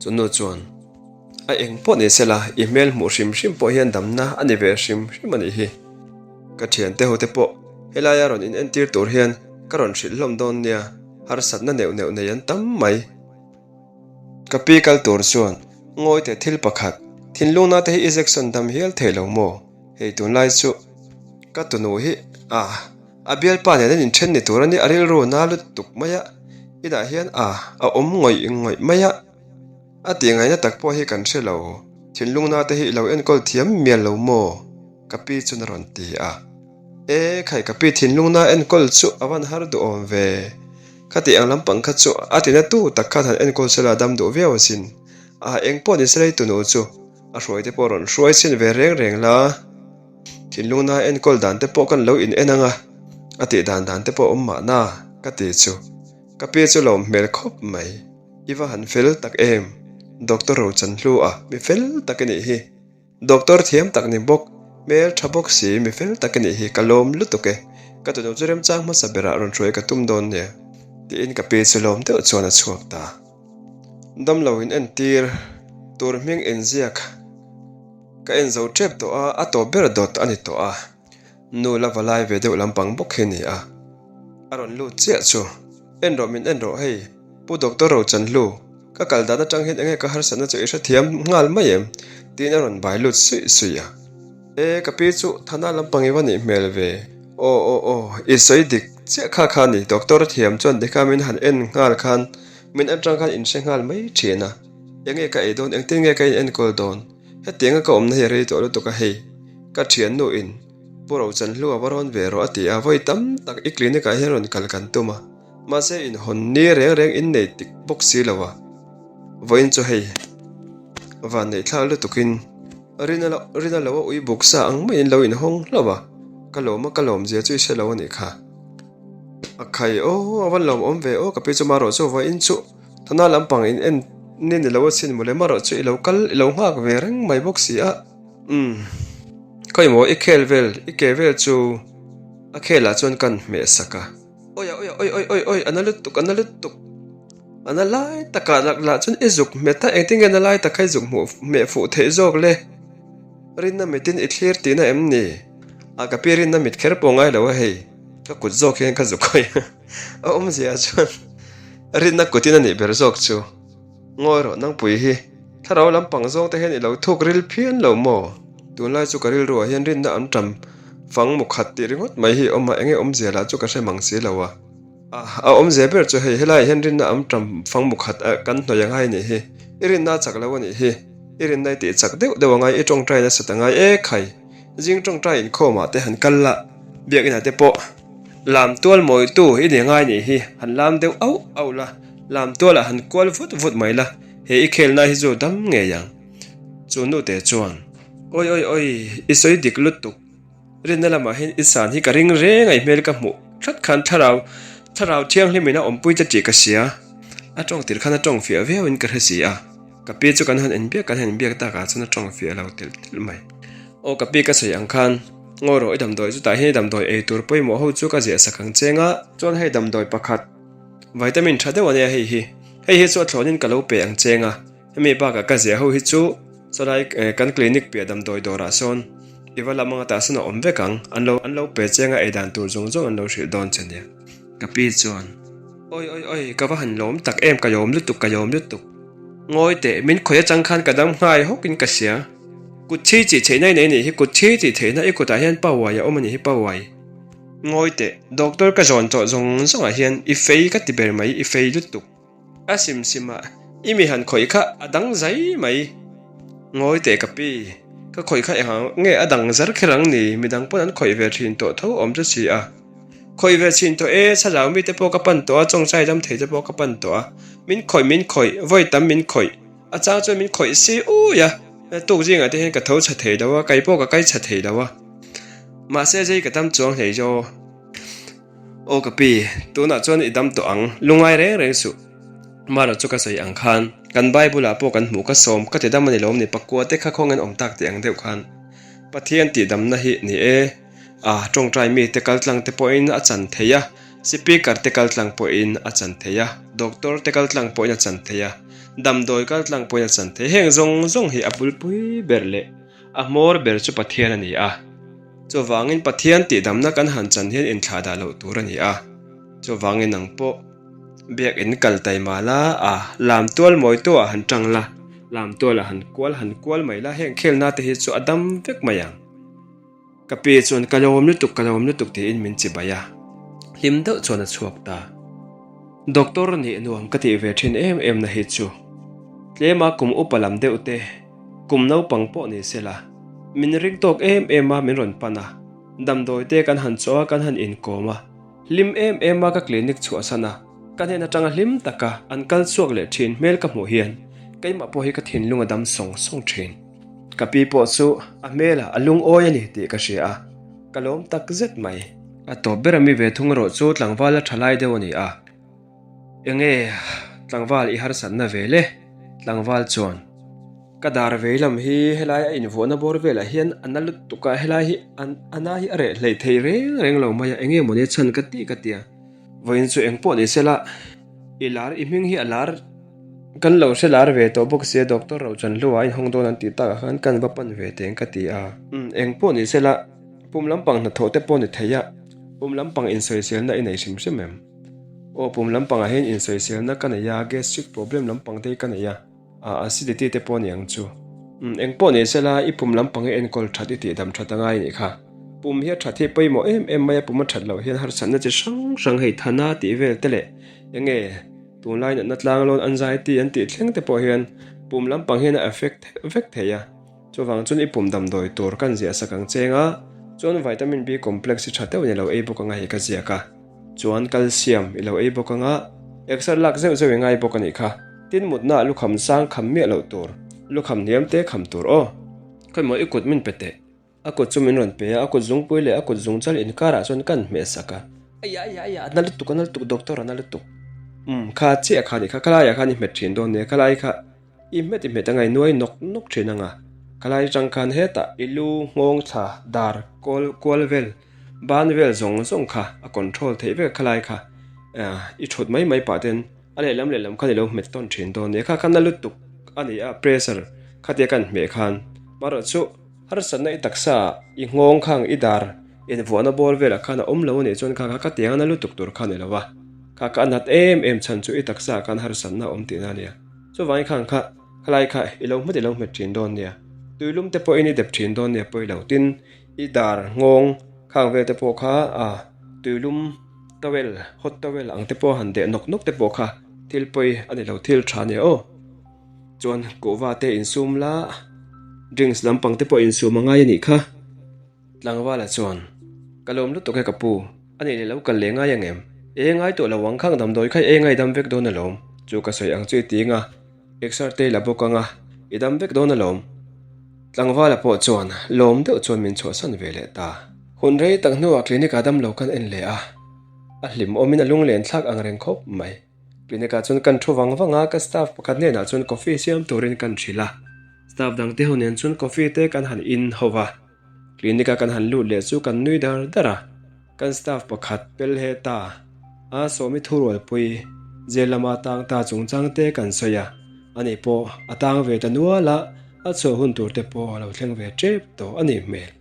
Chu nu chuan a eng pawh ni sela i hmel hmuh hrim hrim pawh hian damna a ni ve hrim hrim a nih hi. Ka thiante ho te pawh helaia rawn in entir tur hian ka rawn hrilh hlawm dawn nia, harsatna neuh neuh nei an tam mai. Ka pi kal tur chuan ngawi teh thil pakhat, thinlungna te hi i Jackson dam hial thei lo maw? Hei tunlai chu ka tunu hi a a bialpa nen an inthen ni tur a nia, a rilru na lutuk mai a, inah hian a a awm ngawih ngawih mai a. A tih ngaihna tak pawh hi kan hre lo, thinlungna te hi i lo enkawl thiam mial lo maw? Ka pi chuan a rawn ti a. E, khai ka pi thinlungna enkawl chu a van har duh awm ve. Khati ang lampang kha chu a tina tu tak khan han enkawl sela dam duh viau asin. A eng pawh ni sela i tunu chu a hruai te pawh rawn hruai chhin ve reng reng la. Thinlungna enkawl dan te pawh kan lo in en ang a, a tih dan dan te pawh awm mahna ka ti chu. Ka pi chu lawm hmel khawp mai. I va han fel tak em? Doctor Rochanhlu a mi fel tak i nih hi. Doctor thiam tak ni bawk, hmel tha bawk si mi fel tak i nih hi ka lawm lutuk e. Ka tunu chu remchang hmasa berah rawn hruai ka tum dawn nia. Tiin ka pi chu lawm deuh chuan a chhuak ta. Damlo in entir tur hming inziak ka en zo tep tawh a, a tawp ber dawt a ni tawh a. Nu la va lai ve deuh lampang bawk hi ni a. A rawn lut chiah chu. En rawh min en rawh hei, Pu Doctor Rochanhlu, ka kal dan atang hian enge ka harsatna chu i hrethiam nghal mai em? tiin a rawn bai lut suih suih a. E, ka pi chu Thana lampang i va nih hmel ve. Aw aw aw, i sawi dik chiah kha kha ni, Doctor thiam chuan tikha min han en nghal khan min atang khan inhre nghal mai thin a. Enge ka ei dawn, engtin nge ka in enkawl dawn? Hetianga ka awmna hi a rei tawh lutuk a hei, ka thiannu in Pu Rochanhlu a va rawn ve rawh a ti a, vawi tam tak i clinic ah hian rawn kal kan tum a, mahse inhawn ni reng reng in nei tik bawk si lo a, vawiin chu hei van neih thlak lutuk in rina lo rina lo a ui buk sa ang maiin lo inhawng hlauh a, ka lawm a ka lawm zia chu i hre lo a nih kha. A khai aw a van lawm awm ve aw ka pi chu marawh chu vawiin chu Thana lampang in en ni ni lo a chin mawle marawh chu i lo kal i lo nghak ve reng mai bawk si a. Umm khawi maw i khel vel i ke vel chu a khel ah chuan kan hmeh sak a. Awi a awi a awi awi awi awi a na lutuk a na lutuk a na lai takah lak lah chuan i zuk hmet a engtin nge na lai tak kha i zuk hmuh hmeh fuh theih zawk le rinna mitin i thlir tihna em ni a ka pi rinna mit kher pawh ngai lo a hei ka kut zawk hian ka zuk hawi a. A awmzia chuan rinna kutin a nih ber zawk chu. Ngawi rawh nangpui hi thlarau lampang zawng te hian i lo thuk ril phian lo maw? Tunlai chu ka rilruah hian rinna an ṭam fang mu khat tih ringawt mai hi awm a, enge awmzia lah chu ka hre mang si lo a. A, a awmzia ber chu hei helaiah hian rinna an ṭam fang mu khat a kan hnawih a ngai nih hi. I rinna a chak lo a nih hi. I rinna i tih chak deuh deuh a ngai, i ṭawngṭai nasat a ngai e khai. Zing ṭawngṭai inkhawmah te han kal la, biakinah te pawh. Lam tual mawitu i ni ngai nih hi, han lam deuh auh auh la, lam tualah han kual vut vut mai la, he i khelna hi chu dam ngei ang. Chu nute chuan, Awi awi awi, i sawi dik lutuk, rinna lamah hian i san hi ka ring reng a i hmel ka hmuh tlat khan thlarau thlarau thianghlim in a awmpui che tih ka hria. A tawng tir khan a tawng fiah viau in ka hre si a, ka pi chu kan han inbiak kan han inbiak takah chuan a tawng fiah lo telh telh mai. Aw ka pi ka sawi ang khan. Ngawi rawh i damdawi chutah hian i damdawi ei tur pawimawh ho chu ka ziah sak ang cheng a. Chuan hei damdawi pakhat vitamin tha deuh a nia hei hi. Hei hi chu a thlawnin ka lo pe ang cheng a. Hemi bakah ka ziah ho hi chu sawlai kan clinic piah damdawi dawrah sawn i va lam anga tah sawn a awm vek ang. An lo an lo pe cheng a ei dan tur zawng zawng an lo hrilh dawn che nia. Ka pi chuan, Awi awi awi, ka va han lawm tak em, ka lawm lutuk, ka lawm lutuk. Ngawi teh, min khawih atang khan ka dam nghai hawkin ka hria. Kut chhi tih theihna i nei nih hi, kut chhi tih theihna i kutah hian pauai a awm a nih hi, pauai. Ngawi teh, doctor ka zawn tawh zawng zawngah hian i fei ka ti ber mai, i fei lutuk. A sim sim a, i mi han khawih kha a dang zai mai. Ngawi teh ka pi, ka khawih kha eng ang nge a dang zar kher ang ni, midang pawn an khawih ve thin tawh tho awm chu si a. Khawih ve thin tawh e, thlarau mite pawh ka pan tawh a, chawngchai dam thei te pawh ka pan tawh a. Min khawih min khawih, vawi tam min khawih, a chang chuan min khawih si ui a, tuk zingah te hian ka tho chha thei lo a, kei pawh ka kai chha thei lo a. Mahse zei ka dam chuang hlei zaw. Aw ka pi, tunah chuan i dam tawh ang, lungai reng reng suh. Mara chu ka sawi ang khan, kan Bible ah pawh kan hmuh ka sawm, ka ti dam a ni lawm ni, pakua te kha khawngain awm tak tih ang deuh khan. Pathian tihdamna hi ni e. A tawngtai mite kaltlang te pawhin a chan thei a, Speaker te kaltlang pawhin a chan thei a, Doctor te kaltlang pawhin a chan thei a, damdawi kaltlang pawhin a chan thei. Heng zawng zawng hi a bulpui ber leh a hmawr ber chu Pathian a ni a. Chuvangin Pathian tihdamna kan han chan hian inthlah dah loh tur a ni a. Chuvangin nang pawh biakin kal taima la a, lam tual mawi tuah han tang la, lam tualah han kual han kual mai la, heng khelna te hi chu a dam vek mai ang. Ka pi chuan ka lawm lutuk ka lawm lutuk tiin min chibai a, hlim deuh chuan a chhuak ta. Doctor nih nuam ka tih ve thin em em na hi chu tlema kum upa lam deuh te, kum naupang pawh ni se la, min ring tawk em em a min rawn pan a, damdawi te kan han chaw a kan han inkawm a, hlim em em a ka clinic chhuahsan a, ka hnen atanga hlim taka an kal chhuak leh thin hmel ka hmuh hian keimah pawh hi ka thinlung a dam sawng sawng thin. Ka pi pawh chu a hmelah a lungawi a ni tih ka hria a, ka lawm tak zet mai. A tawp ber ami ve thung erawh chu tlangval a tha lai deuh a ni a. Enge tlangval i harsatna ve le? Tlangval chuan, Ka dar vei lam hi helai a invuahna bawr velah hian a na lutuk a, helai hi a na hi a reh hleih thei reng reng lo mai a, enge mawni a chhan ka tih ka ti a. Vawiin chu engpawh ni sela, i lar i hming hi a lar. Kan lo hre lar ve tawh bawk sia Doctor Rochanhlua a inhawng dawn an tih takah khan kan va pan ve teng ka ti a. Umm eng pawh ni sela pum lampang hnathawh te pawh ni thei a, pum lampang insawiselna i nei hrim hrim em? Aw pum lampangah hian insawiselna ka nei a, gastric problem lampang te hi ka nei a, ah acidity te pawh a ni ang chu. Umm eng pawh ni sela i pum lampang hi enkawl that i tihdam that a ngai nih kha. Pum hi a that hi pawimawh em em mai a, pum a that loh hian harsatna chi hrang hrang hei thana tih vel te leh enge Tunlai natna tlanglawn anxiety an tih thleng te pawh hian pum lampang hian a affect vek thei a, chuvang chuan i pum damdawi tur kan ziah sak ang cheng a, chuan vitamin B complex hi tha deuh in i lo ei bawk anga hei ka ziak a, chuan calcium i lo ei bawk anga exer lak zeuh zeuh i ngai bawk a nih kha, tin mutna ah lukham sang kham miah loh tur, lukham hniam te kham tur aw. Khawimaw i kut min pe teh. A kut chu min rawn pe a, a kut zungpui leh a kut zungchal inkarah chuan ka han hmeh sak a. Aia aia aia, a na lutuk, a na lutuk, doctor a na lutuk. Umm, kha chiah kha nih kha, khalaiah khan i hmet thin dawn nia, khalai kha i hmet i hmet anga i nuai nawk nawk thin anga, khalai atang khan hetah i lu nghawng thla dar kawl kual vel ban vel zawng zawng kha a control theih vek a, khalai kha i thut mai mai pah ten a lehlam lehlam khan i lo hmet tawn thin dawn nia, kha kha na lutuk a ni a, pressure khatia ka han hmeh khan marawh chu. Harsatna i taksa ah i nghawng khang i dar invuahna bawr velah khan a awm lo a nih chuan kha kha ka tiang a na lutuk tur kha a ni lo a, kha kha a nat em em chhan chu i taksa ah khan harsatna a awm tihna a nia. Chuvangin khang kha khalai kha i lo hmet i lo hmet thin dawn nia, tuilum te pawhin i dep thin dawn nia pawi lo tin i dar nghawng khang vel te pawh kha a tuilum towel hot towel ang te pawh han deh nawk nawk te pawh kha thil pawi a ni lo thil tha a nia aw. Chuan kuhva te insum la, drinks lampang te pawh insum a ngai a nih kha. Tlangvala chuan, Ka lawm lutuk e ka pu, a nih leh lo kal leh ngai ang em? E ngai tawh lo ang khang damdawi kha i ei ngaidam vek dawn alawm, chu ka sawi ang chu i ti anga, exer te i la bawk anga, i dam vek dawn alawm. Tlangvala pawh chuan lawm deuh chuan min chhuahsan ve leh ta. Hun rei tak hnuah clinic ah damlo kan en leh a, a hlimawmin a lunglen thlak ang reng khawp mai. Clinic ah chuan kan thu vang vang a, ka staff pakhat hnenah chuan coffee siam turin kan hrilh a, staff dang te ho nen chuan coffee te kan han in ho va. Clinic a kan han lut leh chu kan nui dar dar a, kan staff pakhat pel he ta a Sawmi thurualpui jail lama tang ta chungchang te kan sawi a, ani pawh a tang ve ta nual a, a chhuah hun tur te pawh a lo thleng ve tep tawh a nih hmel.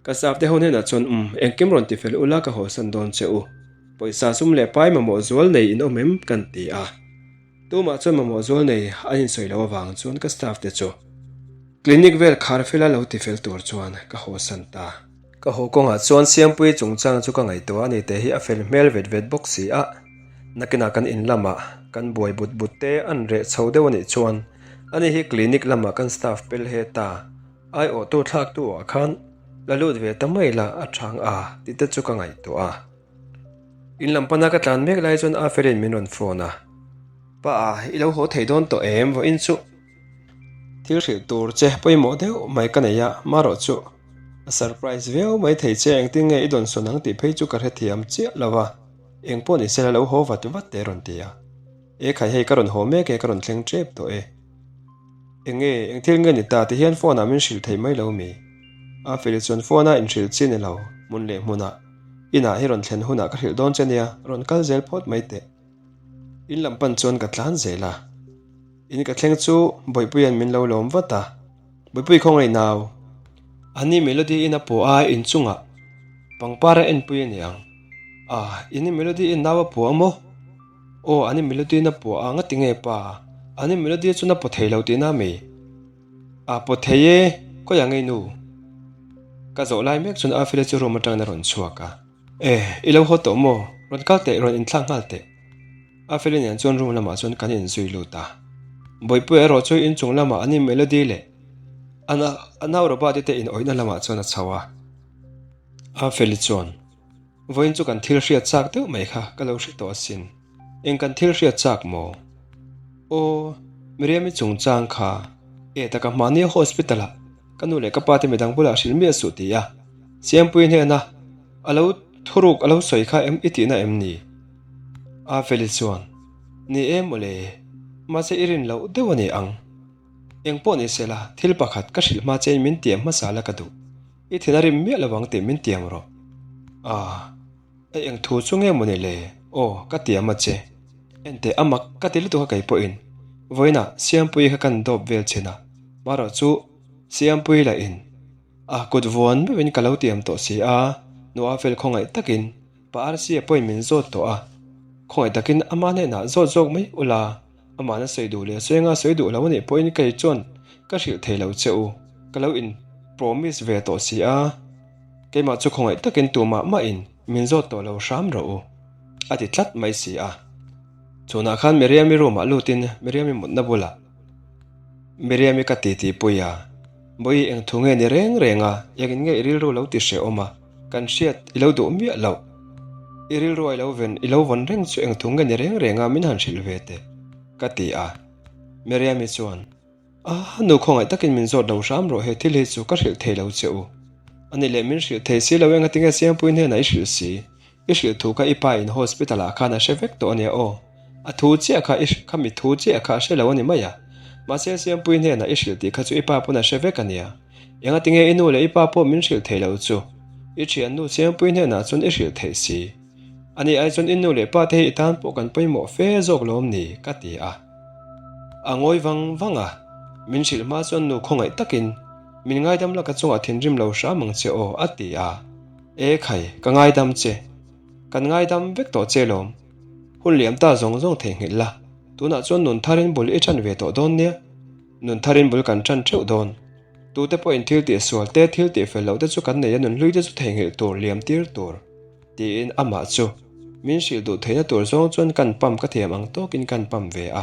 Ka staff te ho hnenah chuan umm engkim rawn tifel ula ka hawsan dawn che u, pawisa sum leh pai mamawh zual nei in awm em kan ti a. Tumah chuan mamawh zual nei an insawi loh avang chuan ka staff te chu clinic vel khar fela lo tifel tur chuan ka hawsan ta. Ka haw kawngah chuan Siampuii chungchang chu ka ngaihtuah a ni teh hi a fel hmel vet vet bawk si a, nakinah kan in lamah kan buai but but te an reh chho deuh a nih chuan ani hi clinic lamah kan staff pel he ta aiawhtu thlaktu ah khan la lut ve ta mai la a chang a tih te chu ka ngaihtuah a. In lam pana ka tlan mek lai chuan Afelin min rawn phone a, Pa a, i lo haw thei dawn tawh em vawiin chu thil hrilh tur che pawimawh deuh mai ka nei a, marawh chu a surprise viau mai thei che engtin nge i dawn sawn ang tih phei chu ka hrethiam chiah lo va, eng pawh ni sela lo haw vat vat teh rawn ti a, E khai hei ka rawn haw mek e ka rawn thleng tep tawh e. Eng nge, eng thil nge ni ta ti hian phone ah min hrilh thei mai lo mi? Afeli chuan phone a inhrilh chi ni lo, hmun leh hmunah. Inah hi rawn thlen hunah ka hrilh dawn che nia, rawn kal zel phawt mai teh. In lam pan chuan ka tlan zel a. In ka thleng chu Bawihpuia'n min lo lawm vat a, Bawihpui khawngaih nau. Ani Melody in a pawh a inchungah pangpar a enpui a niang. Ah, ini Melody in nau a pawh a maw? Aw, ani Melody in a pawh a, ngati nge pa? Ani Melody chuan a pawh thei lo tihna mi? A pawh thei e, khawiah ngei nu? Ka zawh lai mek chuan Afile chu room atangin a rawn chhuak a. E, i lo haw tawh maw? Rawn kal teh, rawn inthlak nghal teh. Afile nen chuan room lamah chuan kan inzui lut a. Bawihpuia erawh chu inchung lamah ani Melody leh a nau Robert-i te inawihna lamah chuan a chho a. Afeli chuan. Vawiin chu kan thil hriat chak deuh mai kha ka lo hre tawh asin. Eng kan thil hriat chak maw? Aw, Miriam-i chungchang kha e taka mahnia hospital ah ka nu leh ka pa te midang bulah hrilh miah suh ti a, Siampui hnena a lo thuruk a lo sawi kha em i tihna em ni? Afeli chuan, Ni e mawle, mahse i rin loh deuh a ni ang. Eng pawh ni sela, thil pakhat ka hrilh hma chein min tiam hmasa la ka duh. I thin a rim miah lo ang tih min tiam rawh. Ah, hei eng thu chu nge maw ni le? Aw, ka tiam a che. Enteh a mak ka ti lutuk a kei pawhin. Vawiinah Siampuii kha kan dawp vel chhin a, marawh chu Siampuii lah in a kut vuan meuhin ka lo tiam tawh si a, nua fel khawngaih takin Pa Arsia pawhin min zawt tawh a, khawngaih takin ama hnenah zawt zawk mai ula, Amah na sawi duh leh sawi anga sawi duh lo a nih pawhin kei chuan ka hrilh thei lo che u, ka lo in promise ve tawh si a, keimah chu khawngaih takin tumah mahin min zawt tawh lo hram rawh u, a ti tlat mai si a. Chhunah khan Miriami room ah lutin Miriami mutna bulah Miriami ka titi pui a, Bawihi eng thu nge ni reng reng a, engin nge i rilru lo ti hrehawm a, kan hriat i lo duh miah loh. I rilru a i lo ven, i lo vawn reng chu eng thu nge ni reng reng a min han hrilh ve teh, ka ti a. Miriami chuan, A, nu khawngaih takin min zawt lo hram rawh he thil hi chu ka hrilh thei lo che u. Ani leh min hrilh thei si lo eng atinge Siampui hnenah i hrilh si? I hrilh thu kha i pa in hospital ah khan a hre vek tawh ania aw. A thu chiah kha i kha mi thu chiah kha a hre lo a ni mai a. Mahse Siampui hnenah i hrilh tih kha chu i pa pawn a hre vek ania. Engatinge i nu leh i pa pawh min hrilh thei lo chu? I thiannu Siampui hnenah chuan i hrilh theih si. Ani ai chuan i nu leh pa te hi i tan pawh kan pawimawh fe zawk lawm ni? ka ti a. A ngawi vang vang a, min hrilh hma chuan nu khawngaih takin min ngaidam la ka chungah thinrim lo hram ang che aw a ti a. E khai, ka ngaidam che. Kan ngaidam vek tawh che lawm. Hun liam ta zawng zawng theihnghilh la, tunah chuan nun tharin bul i ṭhan ve tawh dawn nia. Nun tharin bul kan ṭan ṭheuh dawn. Tute pawhin thil tih sual te, thil tih fel loh te chu kan nei a, nunhlui te chu theihnghilh tur, liam tir tur, tiin amah chu min hrilh duh theihna tur zawng chuan kan pam ka thiam ang tawkin kan pam ve a.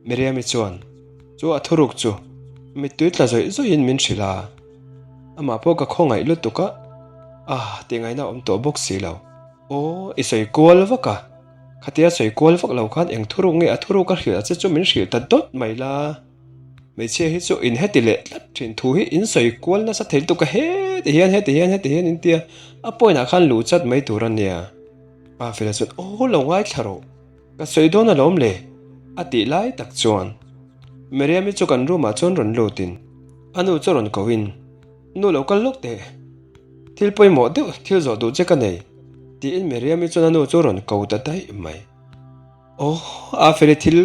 Miriami chuan chu a thuruk chu mittui tla zawih zawihin min hrilh a, amah pawh ka khawngaih lutuk a, ah tih ngaihna a awm tawh bawk si lo. Aw, i sawi kual vak a, khatia sawi kual vak lo khan eng thuruk nge a thuruk a hrilh a che chu min hrilh ta dawt mai la. Hmeichhia hi chu in heti leh tlat thin thu hi in sawi kual nasa thei lutuk a heti hian heti hian heti hian in tia a point ah khan luh chat mai tur a nia. Pa Fela chuan aw lo ngaithla rawh ka sawi dawn alawm le a tih lai tak chuan Miriam-i chu kan room ah chuan rawn lut in a nu chu rawn ko in nu lo kal lawk teh. Thil pawimawh deuh thil zawh duh che ka nei, tiin Miriam-i chuan a nu chu a rawn ko ta daih mai. Aw, Afeli thil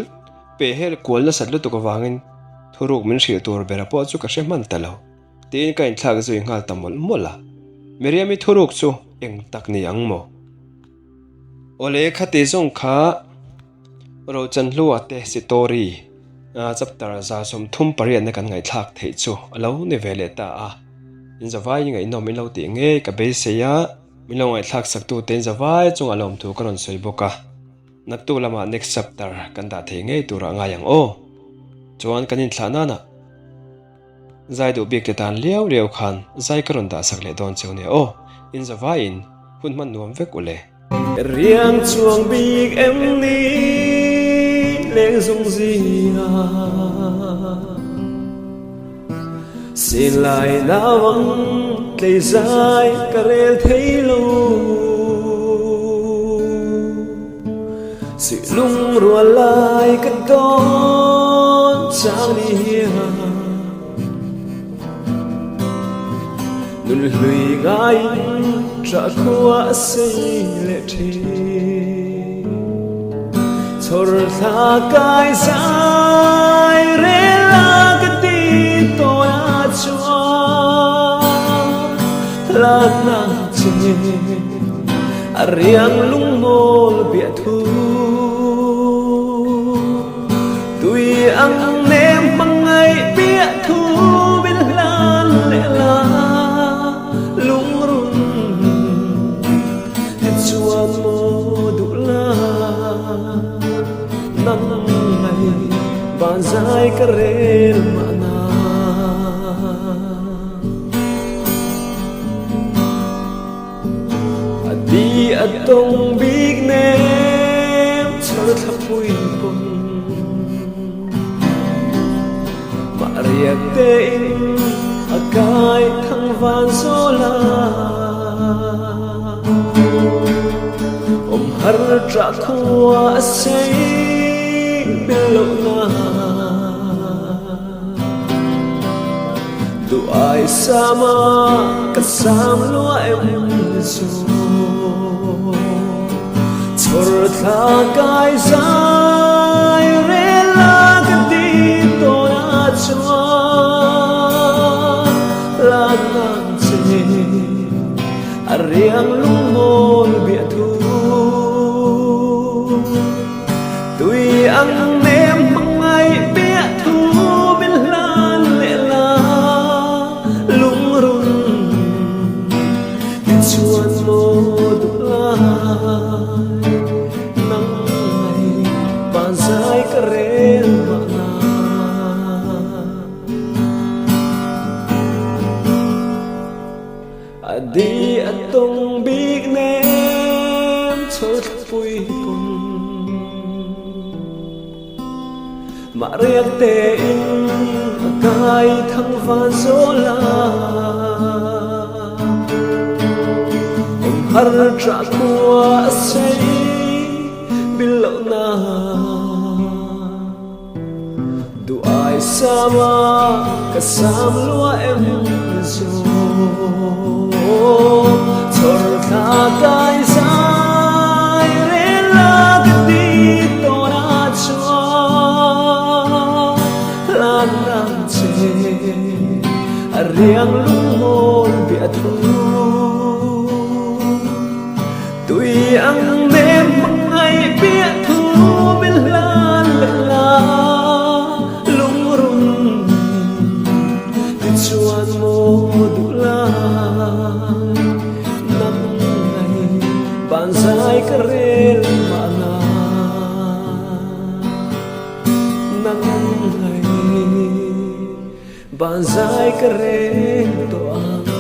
peh hel kual nasat lutuk avangin thuruk min hrilh tur bera pawh chu ka hre hman ta lo, tiin ka inthlak zui nghal ta mawlh mawlh a. Miriam-i thuruk chu eng tak ni ang maw? Awle, khati zawng kha Rochanhlua te sitori chapter 38 na kan ngaihthlak theih chu a lo ni ve leh ta a. In zavai ngaihnawm in lo tih ngei ka beisei a. Min lo ngaihthlak sak tu te in zavai chungah lawmthu ka rawn sawi bawk a, naktuk lamah next chapter kan dah thei ngei turah ngai ang aw. Chuan kan inthlah nana zai duh bik te tan liau liau khan zai ka rawn dah sak leh dawn cheu nia aw, in zavai in hun hman nuam vek u le. Riang chuang bik em ni leng zung zia. Silai nauang tlei zai ka rel thei lo Suih lung rual lai ka tawn chang ni hian Nun hlui ngaiin ṭah khua a sei leh ṭhin. Chhawr thla kai zai rel a ka ti tawi a chuan hlatna che a riang lungmawl biahthu. Tui ang nem hmangaih biahthu min hlan leh la lungrun tichuan maw duh la nang mai van zai ka rel mahna. A di a tawng bik nem chhar thlapui pawn Mah riak tein a kai thang van zawl a Awm har ṭah khua a sei bil loh na. Duh ai sam a ka sam lua em chu Chhawr thla kai zai rel a ka ti tawn a chuan Hlan nang che a riang lungmawl biahthu Tui ang nem hmangaih biahthu min hlan leh la lungrun tichuan maw duh lai nang mai van zai ka rel mahna. A di a tawng bik nem chhawr thlapui pawn Mah riak tein a kai thang van zawl a Awm har ṭah khua a sei bil lohna. Duh ai sam a ka sam lua em zo Chhawr thla kai zai rel a ka ti tawn a chuan Hlan nang che a riang lungmawl biahthu Tui ang nem hmangaih biahthu min hlan leh la lungrun tichuan maw duh lai nang ngai van zai ka rel mahna nang ngai van zai ka rel tawh ang.